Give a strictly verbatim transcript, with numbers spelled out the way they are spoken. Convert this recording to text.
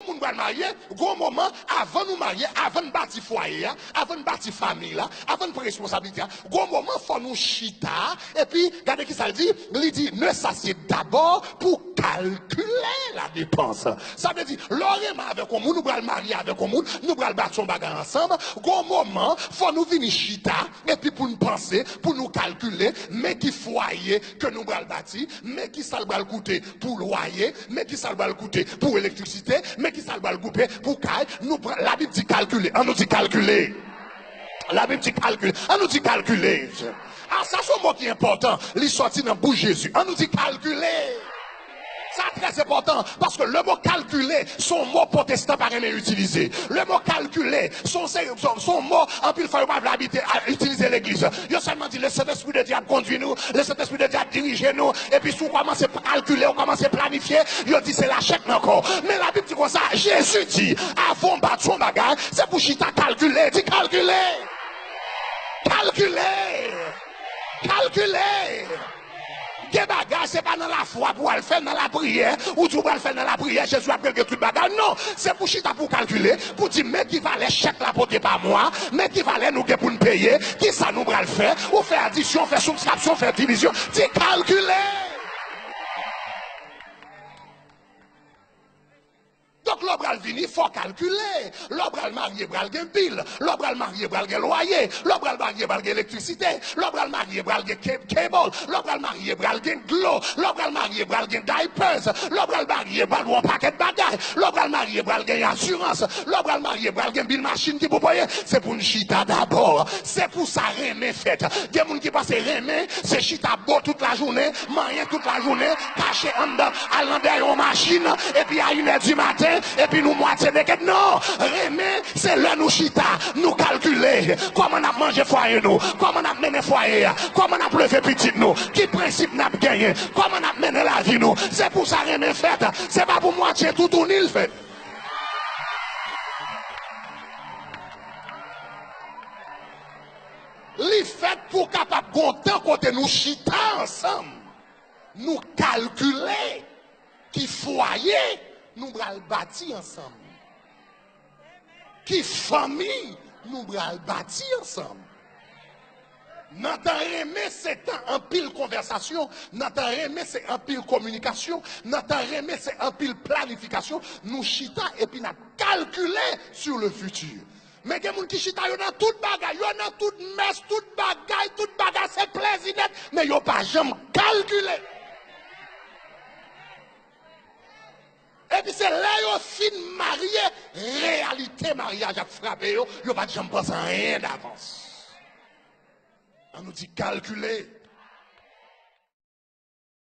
Moun pral marye, gon moman, avan nou marye, avan n bati fwaye a, avan n bati fanmi la, avan n pran responsablite a, gon moman fò nou chita, epi gade ki sa l di, li di, ne s'assieds d'abord pour calculer la dépense. Sa vle di, lè w renmen avèk yon moun, ou pral marye avèk yon moun, nou pral bati yon bagay ansanm, gon moman fò nou vini chita, epi pou n panse, pou nou kalkile, men ki fwaye ke nou pral bati, men ki sa l pral koute pou lwaye, men ki sa l pral koute pou elektrisite, men ki sa l pral koute pou kay. Nou pral, Labib di kalkile. An nou di kalkile. Labib di kalkile. An nou di kalkile. A, sa se yon mo ki enpòtan. Li sòti nan bouch Jezi. An nou di kalkile. Sa trè enpòtan, paske le mo kalkile, se yon mo pwotestan pa renmen itilize. Le mo kalkile, se yon, se, se, se yon mo, anpil fwa, yo pa vle abite, a, itilize legliz. Yo sèlman di, le Sentespri de Dye ap kondui nou, le Sentespri de Dye ap dirije nou, epi si w kòmanse kalkile, w kòmanse planifye, yo di se lachèk nan kò. Men Labib di konsa, Jezi di, avan w bati yon bagay, se pou chita kalkile, di kalkile. Kalkile. Kalkile. Gen bagay, se pa nan lafwa pou w al fè, nan lapriyè, ou di w pral fè nan lapriyè, Jezi ap regle tout bagay. Non, se pou chita pou w kalkile, pou di, men ki valè chèk la pote pa mwa, men ki valè nou gen pou n peye, ki sa nou pral fè, ou fè adisyon, fè sibtraksyon, fè divizyon, di kalkile. Donk, lè w pral vini, fò w kalkile. Lè w pral marye, pral gen bil. Lè w pral marye, pral gen lwaye. Lè w pral marye, pral gen elektrisite. Lè w pral marye, pral gen ke-, cable. Lè w pral marye, pral gen dlo. Lè w pral marye, pral gen diapers. Lè w pral marye, pral gen yon pakèt bagay. Lè w pral marye, pral gen asirans. Lè w pral marye, pral gen bil machin ki pou peye. Se pou n chita dabò. Se pou sa renmen fèt. Gen moun ki panse renmen, se chita bo tout lajounen, manyen tout lajounen, kache anndan, al nan dèyè yon machin, epi a inè di maten, epi nou mwatye neked. Non! Renmen, se lè nou chita, nou kalkile kòman n ap manje fwaye nou, kòman n ap mennen fwaye a, kòman n ap leve pitit nou, ki prensip n ap genyen, kòman n ap mennen lavi nou. Se pou sa renmen fèt, se pa pou mwatye toutouni l fèt. Li fèt pou kapab gon tan kote nou chita ansanm, nou kalkile ki fwaye nou pral bati ansanm, ki fanmi nou pral bati ansanm. Nan tan renmen, se tan anpil konvèsasyon. Nan tan renmen, se anpil kominikasyon. Nan tan renmen, se anpil planifikasyon. Nou chita epi n ap kalkile sur le futur. Men gen moun ki chita, yo nan tout bagay, yo nan tout mès, tout bagay, tout bagay, se plezi nèt, men yo pa janm kalkile. Epi se lè yo fin marye, reyalite maryaj ap frape yo, yo pa t janm panse anyen davans. An nou di kalkile.